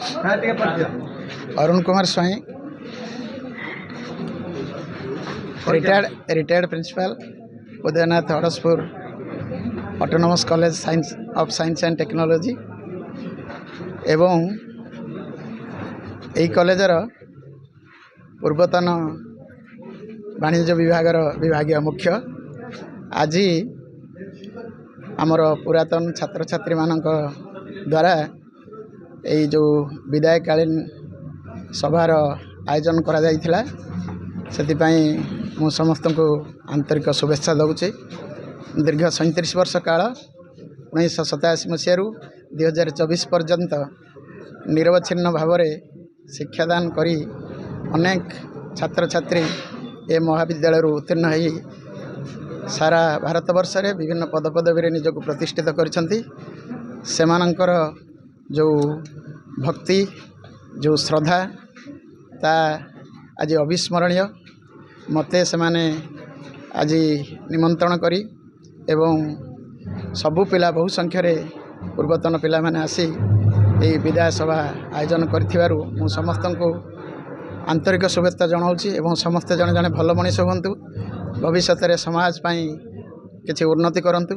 ହଁ, ଟିକେ ପରିଚୟ। Arun Kumar Swain, retired principal, Udayanath Adashpur autonomous college science of science and technology ଏବଂ ଏହି କଲେଜର ପୂର୍ବତନ ବାଣିଜ୍ୟ ବିଭାଗର ବିଭାଗୀୟ ମୁଖ୍ୟ। ଆଜି ଆମର ପୁରାତନ ଛାତ୍ରଛାତ୍ରୀମାନଙ୍କ ଦ୍ୱାରା ଏଇ ଯେଉଁ ବିଦାୟକାଳୀନ ସଭାର ଆୟୋଜନ କରାଯାଇଥିଲା, ସେଥିପାଇଁ ମୁଁ ସମସ୍ତଙ୍କୁ ଆନ୍ତରିକ ଶୁଭେଚ୍ଛା ଦେଉଛି। ଦୀର୍ଘ 37 ବର୍ଷ କାଳ, 1987 ମସିହାରୁ 2024 ପର୍ଯ୍ୟନ୍ତ ନିରବଚ୍ଛିନ୍ନ ଭାବରେ ଶିକ୍ଷାଦାନ କରି ଅନେକ ଛାତ୍ରଛାତ୍ରୀ ଏ ମହାବିଦ୍ୟାଳୟରୁ ଉତ୍ତୀର୍ଣ୍ଣ ହୋଇ ସାରା ଭାରତବର୍ଷରେ ବିଭିନ୍ନ ପଦପଦବୀରେ ନିଜକୁ ପ୍ରତିଷ୍ଠିତ କରିଛନ୍ତି। ସେମାନଙ୍କର ଯେଉଁ ଭକ୍ତି, ଯେଉଁ ଶ୍ରଦ୍ଧା, ତା ଆଜି ଅବିସ୍ମରଣୀୟ। ମୋତେ ସେମାନେ ଆଜି ନିମନ୍ତ୍ରଣ କରି ଏବଂ ସବୁ ପିଲା ବହୁ ସଂଖ୍ୟାରେ ପୂର୍ବତନ ପିଲାମାନେ ଆସି ଏହି ବିଦାୟ ସଭା ଆୟୋଜନ କରିଥିବାରୁ ମୁଁ ସମସ୍ତଙ୍କୁ ଆନ୍ତରିକ ଶୁଭେଚ୍ଛା ଜଣାଉଛି ଏବଂ ସମସ୍ତେ ଜଣେ ଜଣେ ଭଲ ମଣିଷ ହୁଅନ୍ତୁ, ଭବିଷ୍ୟତରେ ସମାଜ ପାଇଁ କିଛି ଉନ୍ନତି କରନ୍ତୁ,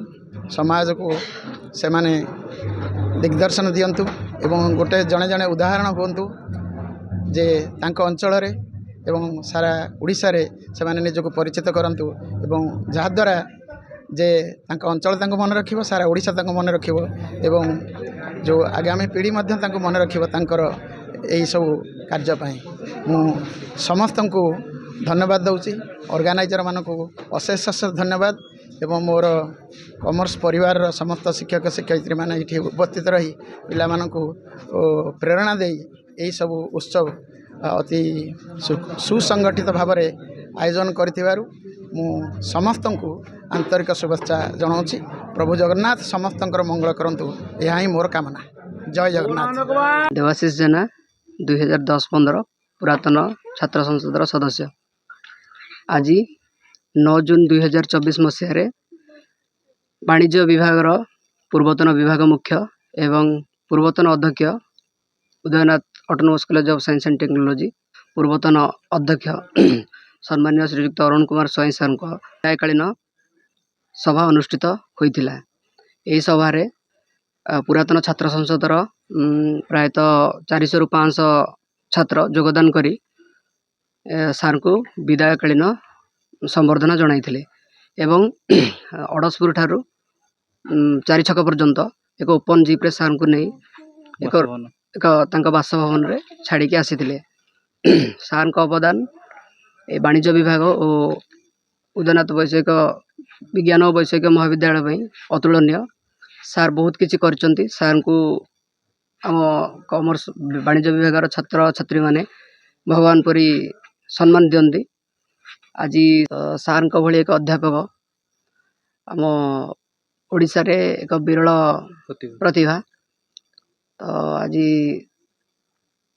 ସମାଜକୁ ସେମାନେ ଦିଗ୍ଦର୍ଶନ ଦିଅନ୍ତୁ ଏବଂ ଗୋଟେ ଜଣେ ଜଣେ ଉଦାହରଣ ହୁଅନ୍ତୁ ଯେ ତାଙ୍କ ଅଞ୍ଚଳରେ ଏବଂ ସାରା ଓଡ଼ିଶାରେ ସେମାନେ ନିଜକୁ ପରିଚିତ କରନ୍ତୁ ଏବଂ ଯାହାଦ୍ୱାରା ଯେ ତାଙ୍କ ଅଞ୍ଚଳ ତାଙ୍କୁ ମନେ ରଖିବ, ସାରା ଓଡ଼ିଶା ତାଙ୍କୁ ମନେ ରଖିବ ଏବଂ ଯେଉଁ ଆଗାମୀ ପିଢ଼ି ମଧ୍ୟ ତାଙ୍କୁ ମନେ ରଖିବ ତାଙ୍କର ଏହିସବୁ କାର୍ଯ୍ୟ ପାଇଁ। ମୁଁ ସମସ୍ତଙ୍କୁ ଧନ୍ୟବାଦ ଦେଉଛି, ଅର୍ଗାନାଇଜରମାନଙ୍କୁ ଅଶେଷ ଅଶେଷ ଧନ୍ୟବାଦ ଏବଂ ମୋର କମର୍ସ ପରିବାରର ସମସ୍ତ ଶିକ୍ଷକ ଶିକ୍ଷୟିତ୍ରୀମାନେ ଏଇଠି ଉପସ୍ଥିତ ରହି ପିଲାମାନଙ୍କୁ ପ୍ରେରଣା ଦେଇ ଏହିସବୁ ଉତ୍ସବ ଅତି ସୁସଂଗଠିତ ଭାବରେ ଆୟୋଜନ କରିଥିବାରୁ ମୁଁ ସମସ୍ତଙ୍କୁ ଆନ୍ତରିକ ଶୁଭେଚ୍ଛା ଜଣାଉଛି। ପ୍ରଭୁ ଜଗନ୍ନାଥ ସମସ୍ତଙ୍କର ମଙ୍ଗଳ କରନ୍ତୁ, ଏହା ହିଁ ମୋର କାମନା। ଜୟ ଜଗନ୍ନାଥ। ଦେବାଶିଷ ଜେନା, 2010-15 ପୁରାତନ ଛାତ୍ର ସଂସଦର ସଦସ୍ୟ। ଆଜି 9 ଜୁନ୍ 2024 ମସିହାରେ ବାଣିଜ୍ୟ ବିଭାଗର ପୂର୍ବତନ ବିଭାଗ ମୁଖ୍ୟ ଏବଂ ପୂର୍ବତନ ଅଧ୍ୟକ୍ଷ, Udayanath autonomous college of science and technology ପୂର୍ବତନ ଅଧ୍ୟକ୍ଷ ସମ୍ମାନୀୟ ଶ୍ରୀଯୁକ୍ତ ଅରୁଣ କୁମାର ସ୍ୱାଇଁ ସାର୍ଙ୍କ ବିଦାୟକାଳୀନ ସଭା ଅନୁଷ୍ଠିତ ହୋଇଥିଲା। ଏହି ସଭାରେ ପୁରାତନ ଛାତ୍ର ସଂସଦର ପ୍ରାୟତଃ 400ରୁ 500 ଛାତ୍ର ଯୋଗଦାନ କରି ସାର୍ଙ୍କୁ ବିଦାୟକାଳୀନ ସମ୍ବର୍ଦ୍ଧନା ଜଣାଇଥିଲେ ଏବଂ ଅଡ଼ଶପୁର ଠାରୁ ଚାରିଛକ ପର୍ଯ୍ୟନ୍ତ ଏକ ଓପନ୍ ଜିପ୍ରେ ସାର୍ଙ୍କୁ ନେଇ ଏକ ତାଙ୍କ ବାସଭବନରେ ଛାଡ଼ିକି ଆସିଥିଲେ। ସାର୍ଙ୍କ ଅବଦାନ ଏ ବାଣିଜ୍ୟ ବିଭାଗ ଓ ଉଦୟନାଥ ବୈଷୟିକ ବିଜ୍ଞାନ ଓ ବୈଷୟିକ ମହାବିଦ୍ୟାଳୟ ପାଇଁ ଅତୁଳନୀୟ। ସାର୍ ବହୁତ କିଛି କରିଛନ୍ତି। ସାର୍ଙ୍କୁ ଆମ କମର୍ସ ବାଣିଜ୍ୟ ବିଭାଗର ଛାତ୍ରଛାତ୍ରୀମାନେ ଭଗବାନ ପରି ସମ୍ମାନ ଦିଅନ୍ତି। ଆଜି ସାର୍ଙ୍କ ଭଳି ଏକ ଅଧ୍ୟାପକ ଆମ ଓଡ଼ିଶାରେ ଏକ ବିରଳ ପ୍ରତିଭା। ତ ଆଜି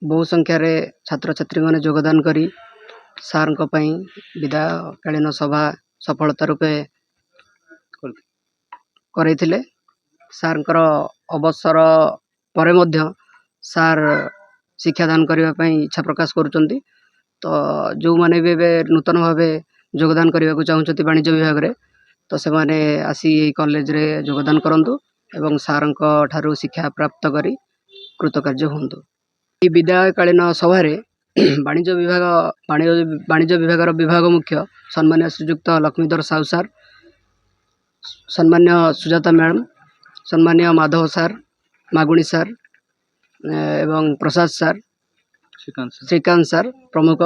ବହୁ ସଂଖ୍ୟାରେ ଛାତ୍ରଛାତ୍ରୀମାନେ ଯୋଗଦାନ କରି ସାର୍ଙ୍କ ପାଇଁ ବିଦାୟକାଳୀନ ସଭା ସଫଳତା ରୂପେ କରାଇଥିଲେ। ସାର୍ଙ୍କର ଅବସର ପରେ ମଧ୍ୟ ସାର୍ ଶିକ୍ଷାଦାନ କରିବା ପାଇଁ ଇଚ୍ଛା ପ୍ରକାଶ କରୁଛନ୍ତି। ତ ଯେଉଁମାନେ ବି ଏବେ ନୂତନ ଭାବେ ଯୋଗଦାନ କରିବାକୁ ଚାହୁଁଛନ୍ତି ବାଣିଜ୍ୟ ବିଭାଗରେ, ତ ସେମାନେ ଆସି ଏଇ କଲେଜରେ ଯୋଗଦାନ କରନ୍ତୁ ଏବଂ ସାର୍ଙ୍କ ଠାରୁ ଶିକ୍ଷା ପ୍ରାପ୍ତ କରି କୃତକାର୍ଯ୍ୟ ହୁଅନ୍ତୁ। ଏହି ବିଦାୟକାଳୀନ ସଭାରେ ବାଣିଜ୍ୟ ବିଭାଗର ବିଭାଗ ମୁଖ୍ୟ ସମ୍ମାନୀୟ ଶ୍ରୀଯୁକ୍ତ ଲକ୍ଷ୍ମୀଧର ସାହୁ ସାର୍, ସମ୍ମାନୀୟ ସୁଜାତା ମ୍ୟାଡ଼ାମ୍, ସମ୍ମାନୀୟ ମାଧବ ସାର୍, ମାଗୁଣି ସାର୍ ଏବଂ ପ୍ରସାଦ ସାର୍, ଶ୍ରୀକାନ୍ତ ସାର୍ ପ୍ରମୁଖ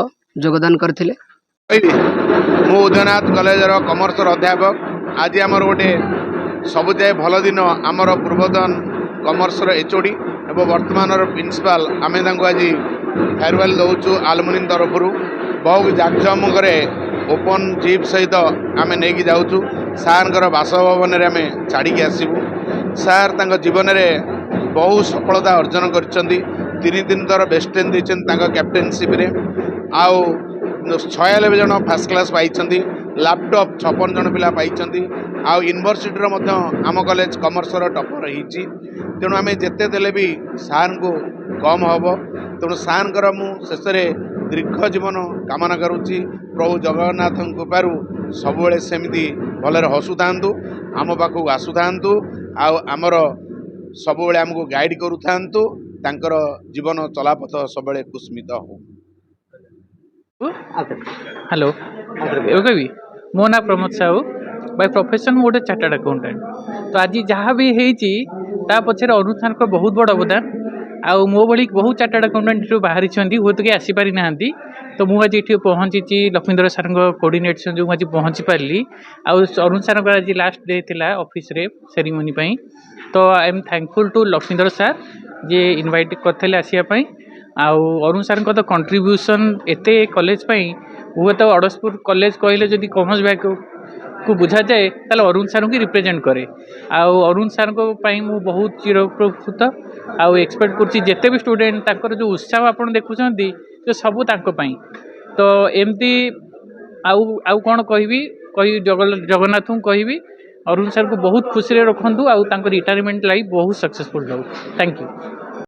ଯୋଗଦାନ କରିଥିଲେ। କହିବି, ମୁଁ ଉଦୟନାଥ କଲେଜର କମର୍ସର ଅଧ୍ୟାପକ। ଆଜି ଆମର ଗୋଟେ ସବୁଯାଏ ଭଲ ଦିନ। ଆମର ପୂର୍ବତନ କମର୍ସର ଏଚ୍ ଓ ଡି ଏବଂ ବର୍ତ୍ତମାନର ପ୍ରିନ୍ସିପାଲ, ଆମେ ତାଙ୍କୁ ଆଜି ଫେୟାରୱେଲ୍ ଦେଉଛୁ ଆଲୁମିନି ତରଫରୁ। ବହୁ ଜାକଜମକରେ ଓପନ୍ ଜିପ୍ ସହିତ ଆମେ ନେଇକି ଯାଉଛୁ। ସାର୍ଙ୍କର ବାସଭବନରେ ଆମେ ଛାଡ଼ିକି ଆସିବୁ। ସାର୍ ତାଙ୍କ ଜୀବନରେ ବହୁ ସଫଳତା ଅର୍ଜନ କରିଛନ୍ତି। ତିନି ତିନି ଥର ବେଷ୍ଟ ଟେନ୍ ଦେଇଛନ୍ତି ତାଙ୍କ କ୍ୟାପ୍ଟେନସିପ୍ରେ, ଆଉ 96 ଜଣ ଫାର୍ଷ୍ଟ କ୍ଲାସ୍ ପାଇଛନ୍ତି, ଲାପଟପ୍ 56 ଜଣ ପିଲା ପାଇଛନ୍ତି, ଆଉ ୟୁନିଭର୍ସିଟିର ମଧ୍ୟ ଆମ କଲେଜ କମର୍ସର ଟପର ହେଇଛି। ତେଣୁ ଆମେ ଯେତେ ଦେଲେ ବି ସାର୍ଙ୍କୁ କମ୍ ହେବ। ତେଣୁ ସାର୍ଙ୍କର ମୁଁ ଶେଷରେ ଦୀର୍ଘ ଜୀବନ କାମନା କରୁଛି। ପ୍ରଭୁ ଜଗନ୍ନାଥଙ୍କ କୃପାରୁ ସବୁବେଳେ ସେମିତି ଭଲରେ ହସୁଥାନ୍ତୁ, ଆମ ପାଖକୁ ଆସୁଥାନ୍ତୁ ଆଉ ଆମର ସବୁବେଳେ ଆମକୁ ଗାଇଡ଼ କରୁଥାନ୍ତୁ। ତାଙ୍କର ଜୀବନ ଚଲାପଥ ସବୁବେଳେ କୁସୁମିତ ହଉ। ହ୍ୟାଲୋ, ଏବେ କହିବି। ମୋ ନାଁ ପ୍ରମୋଦ ସାହୁ। ବାଇ ପ୍ରଫେସନ୍ ମୁଁ ଗୋଟେ ଚାର୍ଟାର୍ଡ଼ ଆକାଉଣ୍ଟାଣ୍ଟ। ତ ଆଜି ଯାହା ବି ହେଇଛି, ତା ପଛରେ ଅରୁଣ ସାର୍ଙ୍କ ବହୁତ ବଡ଼ ଅବଦାନ। ଆଉ ମୋ ଭଳି ବହୁତ ଚାର୍ଟାର୍ଡ଼ ଆକାଉଣ୍ଟାଣ୍ଟ ଏଠୁ ବାହାରିଛନ୍ତି, ହୁଏତ କେହି ଆସିପାରି ନାହାନ୍ତି। ତ ମୁଁ ଆଜି ଏଠି ପହଞ୍ଚିଛି ଲକ୍ଷ୍ମୀଧର ସାର୍ଙ୍କ କୋଅର୍ଡ଼ିନେସନ୍ ଯୋଗୁଁ ମୁଁ ଆଜି ପହଞ୍ଚି ପାରିଲି। ଆଉ ଅରୁଣ ସାର୍ଙ୍କର ଆଜି ଲାଷ୍ଟ ଡେ ଥିଲା ଅଫିସରେ ସେରିମନି ପାଇଁ। ତ I am thankful to Laxmidhar sir, ଯିଏ ଇନଭାଇଟ୍ କରିଥିଲେ ଆସିବା ପାଇଁ। ଆଉ ଅରୁଣ ସାର୍ଙ୍କ ତ କଣ୍ଟ୍ରିବ୍ୟୁସନ୍ ଏତେ କଲେଜ ପାଇଁ, ହୁଏତ ଅଡ଼ଶପୁର କଲେଜ କହିଲେ ଯଦି କମର୍ସ ବ୍ୟାଗକୁ ବୁଝାଯାଏ, ତାହେଲେ ଅରୁଣ ସାର୍ଙ୍କୁ ରିପ୍ରେଜେଣ୍ଟ କରେ। ଆଉ ଅରୁଣ ସାର୍ଙ୍କ ପାଇଁ ମୁଁ ବହୁତ ଚିରଉପକୃତ। ଆଉ ଏକ୍ସପେକ୍ଟ କରୁଛି ଯେତେ ବି ଷ୍ଟୁଡେଣ୍ଟ, ତାଙ୍କର ଯେଉଁ ଉତ୍ସାହ ଆପଣ ଦେଖୁଛନ୍ତି, ସେ ସବୁ ତାଙ୍କ ପାଇଁ। ତ ଏମିତି ଆଉ କ'ଣ କହିବି? କହିବି ଜଗନ୍ନାଥଙ୍କୁ କହିବି, ଅରୁଣ ସାର୍ଙ୍କୁ ବହୁତ ଖୁସିରେ ରଖନ୍ତୁ ଆଉ ତାଙ୍କ ରିଟାୟାରମେଣ୍ଟ ଲାଇଫ୍ ବହୁତ ସକ୍ସେସଫୁଲ୍ ରହୁ। Thank you.